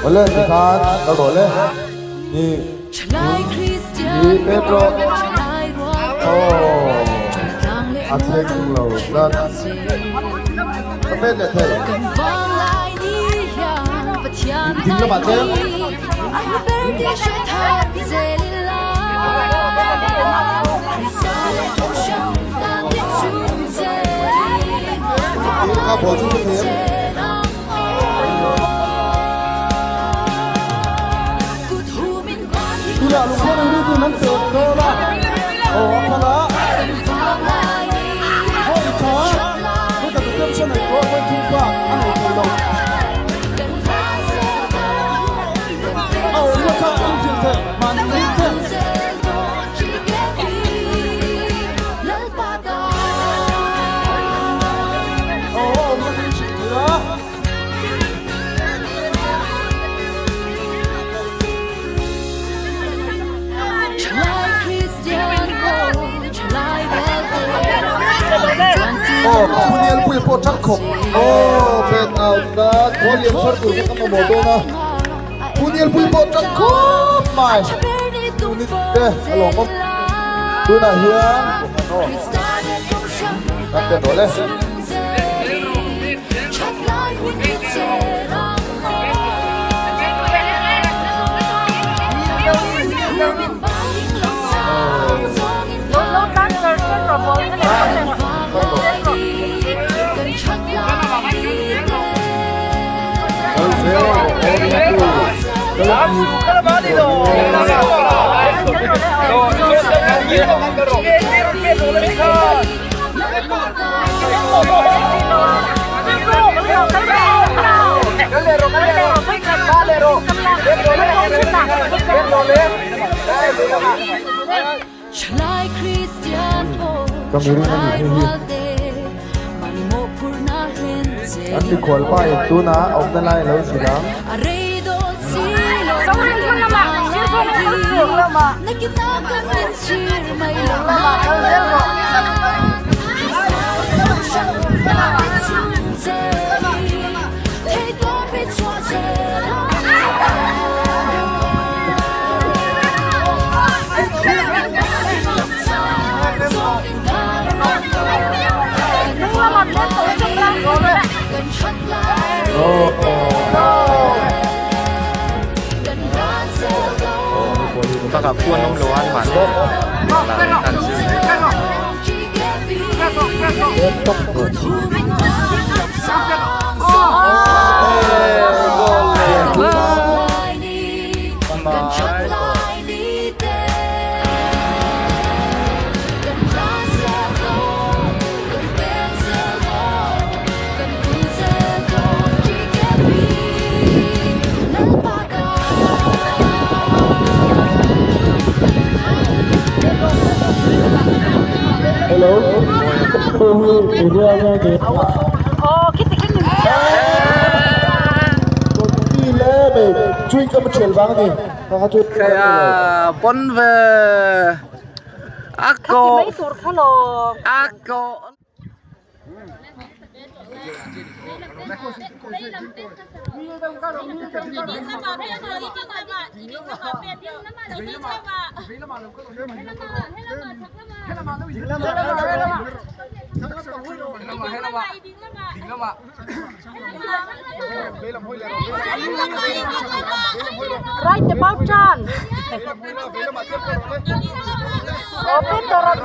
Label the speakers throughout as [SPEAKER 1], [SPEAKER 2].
[SPEAKER 1] Awle tikhan kal rawh le. Ni ni pet rawh. Aw a thleng lo tlat. Ka pet leh thei. Ding lamah tlem. Ka ball chu ka thei em? Tunah lungkhawm in ri an pek dawn a, aw a phal a, hei tha heta detention nei tawh vawi thum bak a nei thei lo. A awmna kha in hrilh theih mahni ring te. Aw a awmna kha in hrilh thei a. Aw Punial pui pawh ṭang khawp. Aw pet out na goal lian thar tur kha ka mamawh dawn a. Punial pui pawh ṭang khawp mai. Unit te a lawmawm. Tunah hian aw kan pet rawh le. Ka miring a nih hei hi. An mikhual pa in tunah awmna lai a lo hrilh ang.
[SPEAKER 2] Baka khuan awm lo an mahni an zir mai.
[SPEAKER 1] Hello.
[SPEAKER 2] Bon ve ako ako
[SPEAKER 3] Right about turn. Open the road.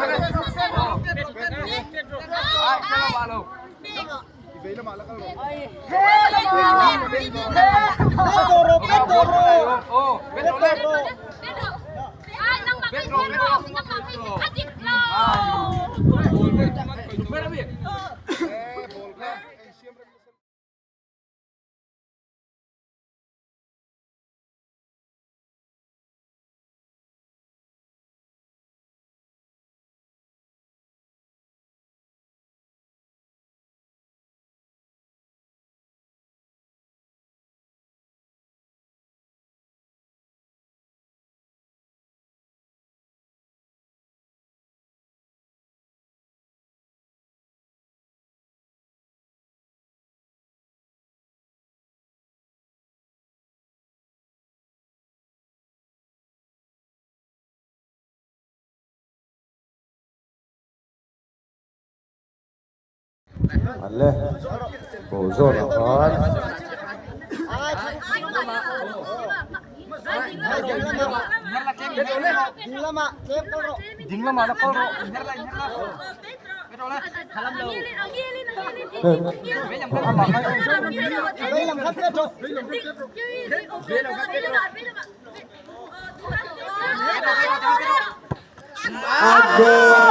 [SPEAKER 1] An le goal zawnah khan. A goal!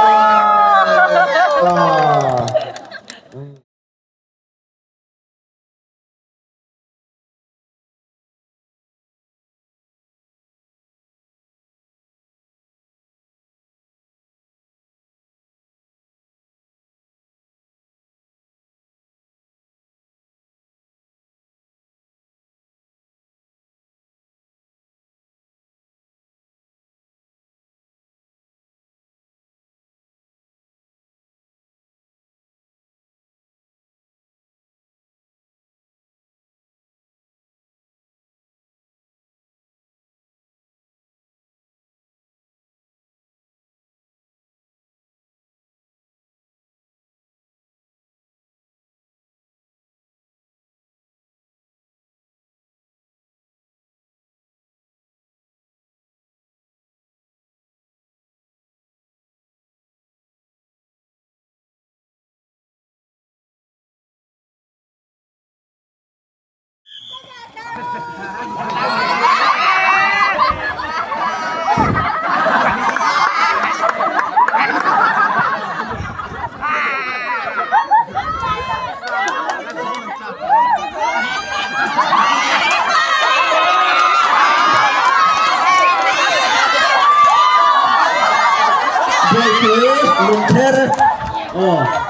[SPEAKER 4] Bawihpui lungther aw.